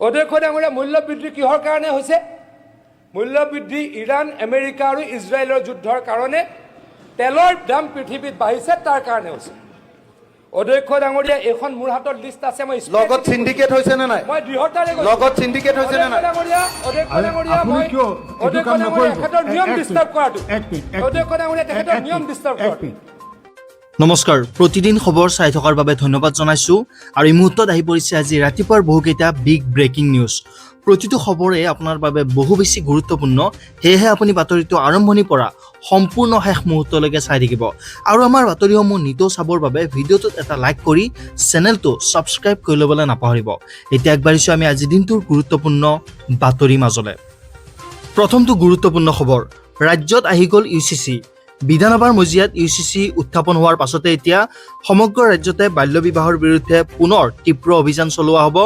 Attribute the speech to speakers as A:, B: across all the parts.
A: অধ্যক্ষ ডাঙৰীয়া, মূল্যবৃদ্ধি কিহৰ কাৰণে হৈছে? মূল্যবৃদ্ধি ইৰাণ, আমেৰিকা আৰু ইজৰাইলৰ যুদ্ধৰ কাৰণে তেলৰ দাম পৃথিৱীত বাঢ়িছে, তাৰ কাৰণে হৈছে। অধ্যক্ষ ডাঙৰীয়া, এইখন মোৰ হাতত লিষ্ট আছে, মই
B: লগত চিণ্ডিকেট হৈছে নে নাই?
A: মই দৃঢ়তাৰে কৈছোঁ।
B: লগত চিণ্ডিকেট হৈছে নে
A: অধ্যক্ষ
B: নাই?
A: ডাঙৰীয়া, অধ্যক্ষ
C: আৰে,
A: ডাঙৰীয়া,
C: আপুনি
A: মই
C: কিয় এইটো
A: অধ্যক্ষ
C: কাম
A: ডাঙৰীয়া,
C: নকৰিব।
A: এখেতৰ নিয়ম
C: এক
A: ডিষ্টাৰ্ব
C: মিনিট,
A: কৰাটো,
C: এক মিনিট, এক
A: অধ্যক্ষ ডাঙৰীয়া, তেখেতৰ
C: এক
A: নিয়ম
C: মিনিট,
A: ডিষ্টাৰ্ব
C: এক
A: কৰাটো।
C: মিনিট।
D: নমস্কাৰ, প্ৰতিদিন খবৰ চাই থকাৰ বাবে ধন্যবাদ জনাইছোঁ। আৰু এই মুহূৰ্তত আহি পৰিছে আজি ৰাতিপুৱাৰ বহুকেইটা বিগ ব্ৰেকিং নিউজ। প্ৰতিটো খবৰে আপোনাৰ বাবে বহু বেছি গুৰুত্বপূৰ্ণ, সেয়েহে আপুনি বাতৰিটো আৰম্ভণিৰ পৰা সম্পূৰ্ণ শেষ মুহূৰ্তলৈকে চাই থাকিব। আৰু আমাৰ বাতৰিসমূহ নিতৌ চাবৰ বাবে ভিডিঅ'টোত এটা লাইক কৰি চেনেলটো ছাবস্ক্ৰাইব কৰি ল'বলৈ নাপাহৰিব। এতিয়া আগবাঢ়িছোঁ আমি আজি দিনটোৰ গুৰুত্বপূৰ্ণ বাতৰি মাজলৈ। প্ৰথমটো গুৰুত্বপূৰ্ণ খবৰ, ৰাজ্যত আহি গ'ল ইউচিচি। বিধানসভাৰ মজিয়াত ইউচিচি উত্থাপন হোৱাৰ পাছতে এতিয়া সমগ্ৰ ৰাজ্যতে বাল্য বিবাহৰ বিৰুদ্ধে পুনৰ তীব্ৰ অভিযান চলোৱা হ'ব।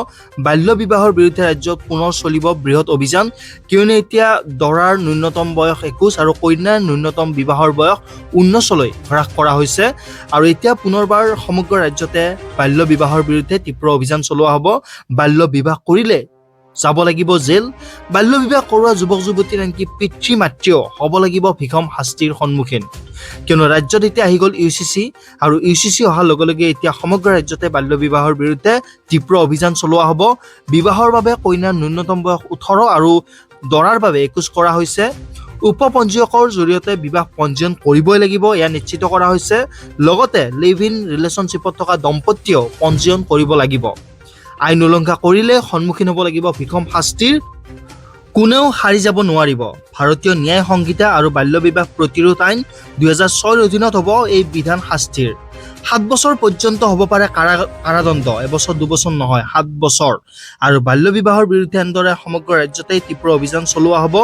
D: বাল্য বিবাহৰ বিৰুদ্ধে ৰাজ্যত পুনৰ চলিব বৃহৎ অভিযান। কিয়নো এতিয়া দৰাৰ ন্যূনতম বয়স 21 আৰু কন্যাৰ ন্যূনতম বিবাহৰ বয়স 19লৈ হ্ৰাস কৰা হৈছে। আৰু এতিয়া পুনৰবাৰ সমগ্ৰ ৰাজ্যতে বাল্য বিবাহৰ বিৰুদ্ধে তীব্ৰ অভিযান চলোৱা হ'ব। বাল্য বিবাহ কৰিলে যাব লাগিব জেল। বাল্য বিবাহ কৰোৱা যুৱক যুৱতীৰ আনকি পিতৃ মাতৃও হ'ব লাগিব ভীষণ শাস্তিৰ সন্মুখীন। কিয়নো ৰাজ্যত এতিয়া আহি গ'ল ইউচিচি আৰু ইউচিচি অহাৰ লগে লগে এতিয়া সমগ্ৰ ৰাজ্যতে বাল্য বিবাহৰ বিৰুদ্ধে তীব্ৰ অভিযান চলোৱা হ'ব। বিবাহৰ বাবে কন্যাৰ ন্যূনতম বয়স 18 আৰু দৰাৰ বাবে 21 কৰা হৈছে। উপ পঞ্জীয়কৰ জৰিয়তে বিবাহ পঞ্জীয়ন কৰিবই লাগিব, এয়া নিশ্চিত কৰা হৈছে। লগতে লিভ ইন ৰিলেশ্যনশ্বিপত থকা দম্পতীয়েও পঞ্জীয়ন কৰিব লাগিব। আইন উলংঘা কৰিলে সন্মুখীন হ'ব লাগিব ভীষণ শাস্তিৰ, কোনেও সাৰি যাব নোৱাৰিব। ভাৰতীয় ন্যায় সংহিতা আৰু বাল্য বিবাহ প্ৰতিৰোধ আইন 2006ৰ অধীনত হ'ব এই বিধান শাস্তিৰ। 7 বছৰ পৰ্যন্ত হ'ব পাৰে কাৰাদণ্ড। এবছৰ 2 বছৰ নহয়, 7 বছৰ। আৰু বাল্য বিবাহৰ বিৰুদ্ধে এনেদৰে সমগ্ৰ ৰাজ্যতে তীব্ৰ অভিযান চলোৱা হ'ব।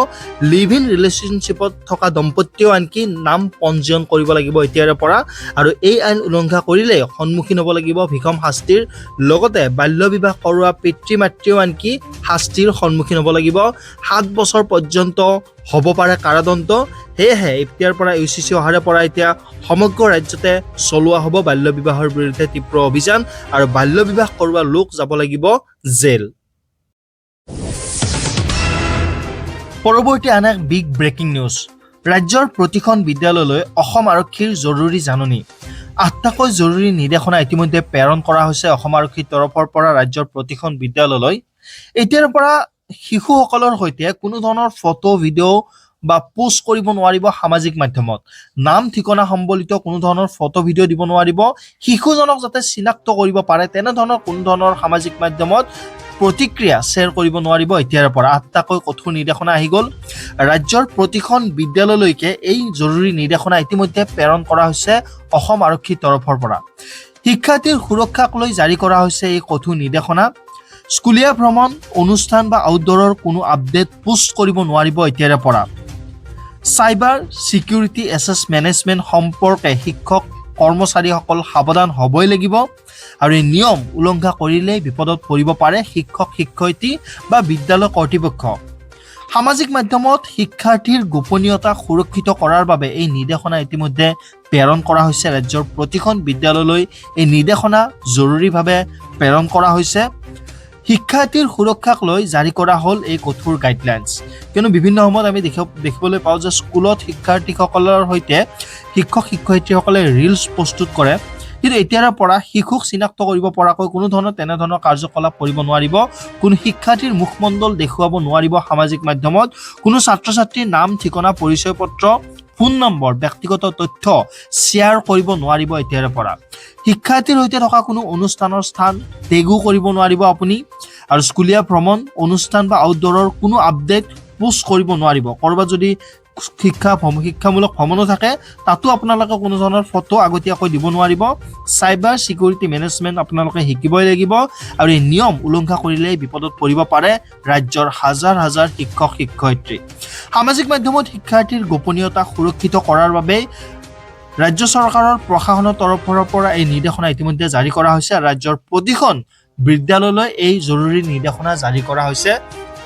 D: লিভ ইন ৰিলেশ্যনশ্বিপত থকা দম্পতীয়েও আনকি নাম পঞ্জীয়ন কৰিব লাগিব এতিয়াৰে পৰা। আৰু এই আইন উলংঘা কৰিলে সন্মুখীন হ'ব লাগিব ভীষণ শাস্তিৰ। লগতে বাল্য বিবাহ কৰোৱা পিতৃ মাতৃও আনকি শাস্তিৰ সন্মুখীন হ'ব লাগিব। 7 বছৰ পৰ্যন্ত হ'ব পাৰে কাৰাদণ্ড। সেয়েহে এতিয়াৰ পৰা, ইউচিচি অহাৰে পৰা এতিয়া সমগ্ৰ ৰাজ্যতে চলোৱা হ'ব বাল্য বিবাহৰ বিৰুদ্ধে তীব্ৰ অভিযান আৰু বাল্য বিবাহ কৰোৱা লোক যাব লাগিব জেল। পৰৱৰ্তী আন এক বিগ ব্ৰেকিং নিউজ, ৰাজ্যৰ প্ৰতিখন বিদ্যালয়লৈ অসম আৰক্ষীৰ জৰুৰী জাননী। আঠটাকৈ জৰুৰী নিৰ্দেশনা ইতিমধ্যে প্ৰেৰণ কৰা হৈছে অসম আৰক্ষীৰ তৰফৰ পৰা ৰাজ্যৰ প্ৰতিখন বিদ্যালয়লৈ। এতিয়াৰ পৰা শিশুসকলৰ সৈতে কোনো ধৰণৰ ফটো, ভিডিঅ' বা পোষ্ট কৰিব নোৱাৰিব সামাজিক মাধ্যমত। নাম ঠিকনা সম্বলিত কোনো ধৰণৰ ফটো, ভিডিঅ' দিব নোৱাৰিব। শিশুজনক যাতে চিনাক্ত কৰিব পাৰে, তেনেধৰণৰ কোনো ধৰণৰ সামাজিক মাধ্যমত প্ৰতিক্ৰিয়া শ্বেয়াৰ কৰিব নোৱাৰিব। এতিয়াৰ পৰা আঠটাকৈ কঠোৰ নিৰ্দেশনা আহি গ'ল। ৰাজ্যৰ প্ৰতিখন বিদ্যালয়লৈকে এই জৰুৰী নিৰ্দেশনা ইতিমধ্যে প্ৰেৰণ কৰা হৈছে অসম আৰক্ষীৰ তৰফৰ পৰা। শিক্ষাৰ্থীৰ সুৰক্ষাক লৈ জাৰি কৰা হৈছে এই কঠোৰ নিৰ্দেশনা। স্কুলীয়া ভ্ৰমণ, অনুষ্ঠান বা আউটডোৰৰ কোনো আপডেট পোষ্ট কৰিব নোৱাৰিব এতিয়াৰে পৰা। চাইবাৰ ছিকিউৰিটি এছেট মেনেজমেণ্ট সম্পৰ্কে শিক্ষক কৰ্মচাৰীসকল সাৱধান হ'বই লাগিব। আৰু এই নিয়ম উলংঘা কৰিলেই বিপদত পৰিব পাৰে শিক্ষক শিক্ষয়িত্ৰী বা বিদ্যালয় কৰ্তৃপক্ষ। সামাজিক মাধ্যমত শিক্ষাৰ্থীৰ গোপনীয়তা সুৰক্ষিত কৰাৰ বাবে এই নিৰ্দেশনা ইতিমধ্যে প্ৰেৰণ কৰা হৈছে। ৰাজ্যৰ প্ৰতিখন বিদ্যালয়লৈ এই নিৰ্দেশনা জৰুৰীভাৱে প্ৰেৰণ কৰা হৈছে। শিক্ষাৰ্থীৰ সুৰক্ষাক লৈ জাৰি কৰা হ'ল এই কঠোৰ গাইডলাইনছ। কিয়নো বিভিন্ন সময়ত আমি দেখিবলৈ পাওঁ যে স্কুলত শিক্ষাৰ্থীসকলৰ সৈতে শিক্ষক শিক্ষয়িত্ৰীসকলে ৰিলছ প্ৰস্তুত কৰে। কিন্তু এতিয়াৰে পৰা শিশুক চিনাক্ত কৰিব পৰাকৈ কোনো ধৰণৰ তেনেধৰণৰ কাৰ্যকলাপ কৰিব নোৱাৰিব। কোনো শিক্ষাৰ্থীৰ মুখমণ্ডল দেখুৱাব নোৱাৰিব সামাজিক মাধ্যমত। কোনো ছাত্ৰ ছাত্ৰীৰ নাম, ঠিকনা, পৰিচয় পত্ৰ, ফোন নম্বৰ, ব্যক্তিগত তথ্য শ্বেয়াৰ কৰিব নোৱাৰিব এতিয়াৰে পৰা। শিক্ষাৰ্থীৰ সৈতে থকা কোনো অনুষ্ঠানৰ স্থান টেগো কৰিব নোৱাৰিব আপুনি। আৰু স্কুলীয়া ভ্ৰমণ, অনুষ্ঠান বা আউটডোৰৰ কোনো আপডেট পোষ্ট কৰিব নোৱাৰিব। ক'ৰবাত যদি শিক্ষামূলক ভ্ৰমণো থাকে, তাতো আপোনালোকে কোনো ধৰণৰ ফটো আগতীয়াকৈ দিব নোৱাৰিব। চাইবাৰ ছিকিউৰিটি মেনেজমেণ্ট আপোনালোকে শিকিবই লাগিব। আৰু এই নিয়ম উলংঘা কৰিলেই বিপদত পৰিব পাৰে ৰাজ্যৰ হাজাৰ হাজাৰ শিক্ষক শিক্ষয়িত্ৰী। সামাজিক মাধ্যমত শিক্ষাৰ্থীৰ গোপনীয়তা সুৰক্ষিত কৰাৰ বাবে ৰাজ্য চৰকাৰৰ প্ৰশাসনৰ তৰফৰ পৰা এই নিৰ্দেশনা ইতিমধ্যে জাৰি কৰা হৈছে। আৰু ৰাজ্যৰ প্ৰতিখন বিদ্যালয়লৈ এই জৰুৰী নিৰ্দেশনা জাৰি কৰা হৈছে।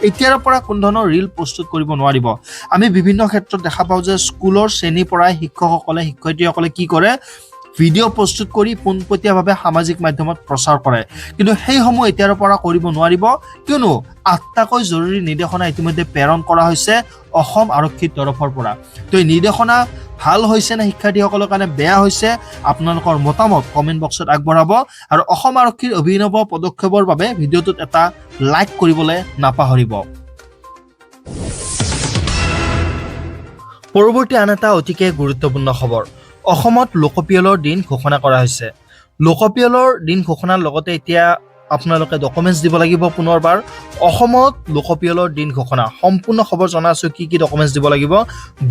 D: এতিয়াৰ পৰা কোনো ধৰণৰ ৰিল প্ৰস্তুত কৰিব নোৱাৰিব। আমি বিভিন্ন ক্ষেত্ৰত দেখা পাওঁ যে স্কুলৰ শ্ৰেণীৰ পৰাই শিক্ষকসকলে, শিক্ষয়িত্ৰীসকলে কি কৰে, ভিডিঅ' প্ৰস্তুত কৰি পোনপটীয়াভাৱে সামাজিক মাধ্যমত প্ৰচাৰ কৰে। কিন্তু সেইসমূহ এতিয়াৰ পৰা কৰিব নোৱাৰিব, কিয়নো 8টাকৈ জৰুৰী নিৰ্দেশনা ইতিমধ্যে প্ৰেৰণ কৰা হৈছে অসম আৰক্ষীৰ তৰফৰ পৰা। তো এই নিৰ্দেশনা ভাল হৈছে নে শিক্ষাৰ্থীসকলৰ কাৰণে বেয়া হৈছে, আপোনালোকৰ মতামত কমেণ্ট বক্সত আগবঢ়াব আৰু অসম আৰক্ষীৰ অভিনৱ পদক্ষেপৰ বাবে ভিডিঅ'টোত এটা লাইক কৰিবলৈ নাপাহৰিব। পৰৱৰ্তী আন এটা অতিকে গুৰুত্বপূৰ্ণ খবৰ, অসমত লোকপিয়লৰ দিন ঘোষণা কৰা হৈছে। লোকপিয়লৰ দিন ঘোষণাৰ লগতে এতিয়া আপোনালোকে ডকুমেণ্টছ দিব লাগিব পুনৰবাৰ। অসমত লোকপিয়লৰ দিন ঘোষণা, সম্পূৰ্ণ খবৰ জনাইছোঁ কি কি ডকুমেণ্টছ দিব লাগিব।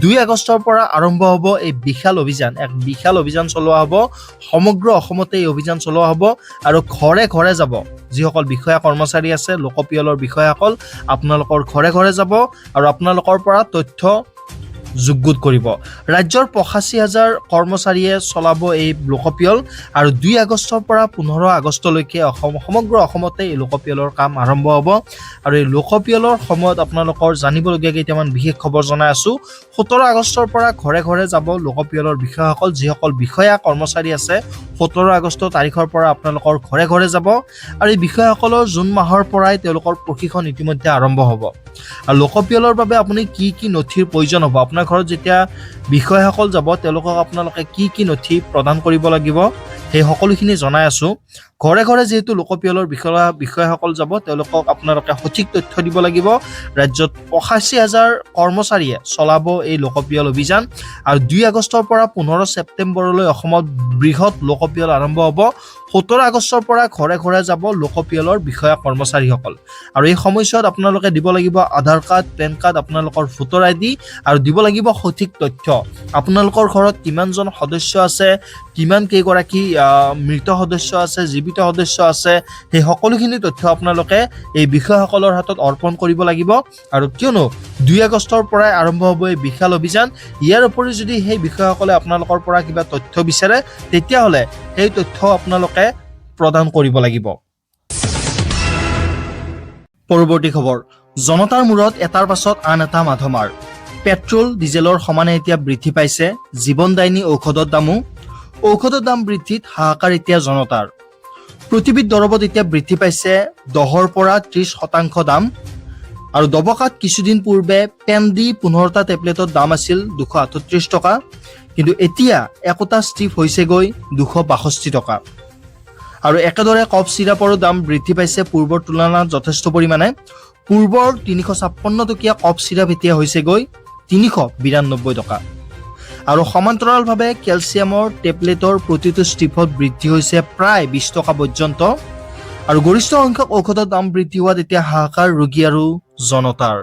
D: 2 আগষ্টৰ পৰা আৰম্ভ হ'ব এই বিশাল অভিযান। এক বিশাল অভিযান চলোৱা হ'ব, সমগ্ৰ অসমতে এই অভিযান চলোৱা হ'ব আৰু ঘৰে ঘৰে যাব যিসকল বিষয়া কৰ্মচাৰী আছে, লোকপিয়লৰ বিষয়াসকল আপোনালোকৰ ঘৰে ঘৰে যাব আৰু আপোনালোকৰ পৰা তথ্য যুগুত কৰিব। ৰাজ্যৰ 85,000 কৰ্মচাৰীয়ে চলাব এই লোকপিয়ল আৰু 2 আগষ্টৰ পৰা 15 আগষ্টলৈকে সমগ্ৰ অসমতে এই লোকপিয়লৰ কাম আৰম্ভ হ'ব। আৰু এই লোকপিয়লৰ সময়ত আপোনালোকৰ জানিবলগীয়া কেইটামান বিশেষ খবৰ জনাই আছোঁ। 17 আগষ্টৰ পৰা ঘৰে ঘৰে যাব লোকপিয়লৰ বিষয়াসকল, যিসকল বিষয়া কৰ্মচাৰী আছে 17 আগষ্ট তাৰিখৰ পৰা আপোনালোকৰ ঘৰে ঘৰে যাব আৰু এই বিষয়াসকলৰ জুন মাহৰ পৰাই তেওঁলোকৰ প্ৰশিক্ষণ ইতিমধ্যে আৰম্ভ হ'ব। আৰু লোকপিয়লৰ বাবে আপুনি কি কি নথিৰ প্ৰয়োজন হ'ব, আপোনাৰ ঘৰত যেতিয়া বিষয়াসকল যাব তেওঁলোকক আপোনালোকে কি কি নথি প্ৰদান কৰিব লাগিব সেই সকলোখিনি জনাই আছোঁ। ঘৰে ঘৰে যিহেতু লোকপিয়লৰ বিষয়াসকল যাব, তেওঁলোকক আপোনালোকে সঠিক তথ্য দিব লাগিব। ৰাজ্যত 85,000 কৰ্মচাৰীয়ে চলাব এই লোকপিয়ল অভিযান আৰু 2 আগষ্টৰ পৰা 15 ছেপ্টেম্বৰলৈ অসমত বৃহৎ লোকপিয়ল আৰম্ভ হ'ব। 17 আগষ্টৰ পৰা ঘৰে ঘৰে যাব লোকপিয়লৰ বিষয়া কৰ্মচাৰীসকল আৰু এই সময়ছোৱাত আপোনালোকে দিব লাগিব আধাৰ কাৰ্ড, পেন কাৰ্ড, আপোনালোকৰ ভোটাৰ আই ডি আৰু দিব লাগিব সঠিক তথ্য। আপোনালোকৰ ঘৰত কিমানজন সদস্য আছে, কিমান কেইগৰাকী মৃত সদস্য আছে, জীৱিত সদস্য আছে, সেই সকলোখিনি তথ্য আপোনালোকে এই বিষয়াসকলৰ হাতত অৰ্পণ কৰিব লাগিব। আৰু কিয়নো 2 আগষ্টৰ পৰাই আৰম্ভ হ'ব এই বিশাল অভিযান। ইয়াৰ উপৰি যদি সেই বিষয়াসকলে আপোনালোকৰ পৰা কিবা তথ্য বিচাৰে, তেতিয়াহ'লে সেই তথ্য আপোনালোকে প্ৰদান কৰিব লাগিব। পৰৱৰ্তী খবৰ, জনতাৰ মূৰত এটাৰ পাছত আন এটা মাধমাৰ। পেট্ৰল ডিজেলৰ সমানে এতিয়া বৃদ্ধি পাইছে জীৱনদায়িনী ঔষধৰ দামো। ঔষধৰ দাম বৃদ্ধিত হাহাকাৰ এতিয়া জনতাৰ। প্ৰতিবিধ দৰৱত এতিয়া বৃদ্ধি পাইছে 10ৰ পৰা 30% দাম। আৰু ডবকাত কিছুদিন পূৰ্বে পেণ্ডি 15টা টেবলেটৰ দাম আছিল 238 টকা, কিন্তু এতিয়া একোটা ষ্ট্ৰিপ হৈছেগৈ 262 টকা। আৰু একেদৰে কফ চিৰাপৰো দাম বৃদ্ধি পাইছে পূৰ্বৰ তুলনাত যথেষ্ট পৰিমাণে। পূৰ্বৰ 356 টকীয়া কফ চিৰাপ এতিয়া হৈছেগৈ 392 টকা। আৰু সমান্তৰালভাৱে কেলছিয়ামৰ টেবলেটৰ প্ৰতিটো ষ্ট্ৰিপত বৃদ্ধি হৈছে প্ৰায় 20 টকা পৰ্যন্ত। আৰু গৰিষ্ঠ সংখ্যক ঔষধৰ দাম বৃদ্ধি হোৱাত এতিয়া হাহাকাৰ ৰোগী আৰু জনতাৰ।